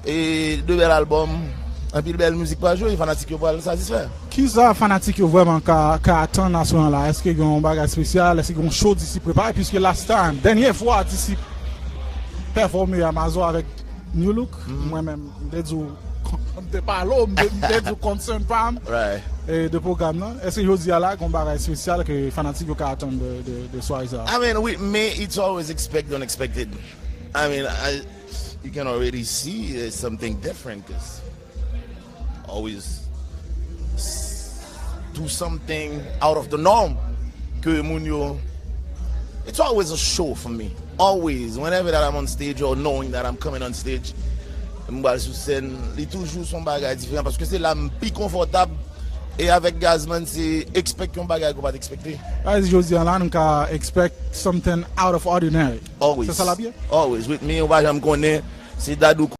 et de bel album, un peu de belle musique pas jouer, fanatique yo pas satisfaire. Qui ça fanatique yo vraiment ka attendre à ce moment-là? Est-ce qu'il y a un bagage spécial? Est-ce qu'il y a un show d'ici préparé? Puisque last time, dernière fois d'ici performé à Amazon avec New Look, moi-même, je pas l'homme, je concerne pas et de programme là. Est-ce que je dis là qu'on bagage spécial que fanatique yo ka attendre de soirée ça? I mean, with me, it's always expect unexpected. I mean, you can already see there's something different because always do something out of the norm. It's always a show for me. Always, whenever that I'm on stage or knowing that I'm coming on stage, je suis sur scène, il toujours son bagage différent parce que c'est là plus confortable. Et avec Gazman, c'est expect un bagage qu'on va t'expecter. As Josie là, on can expect something out of ordinary. Always. C'est ça la bien? Always. With me, on va jamais connaître. C'est Dadou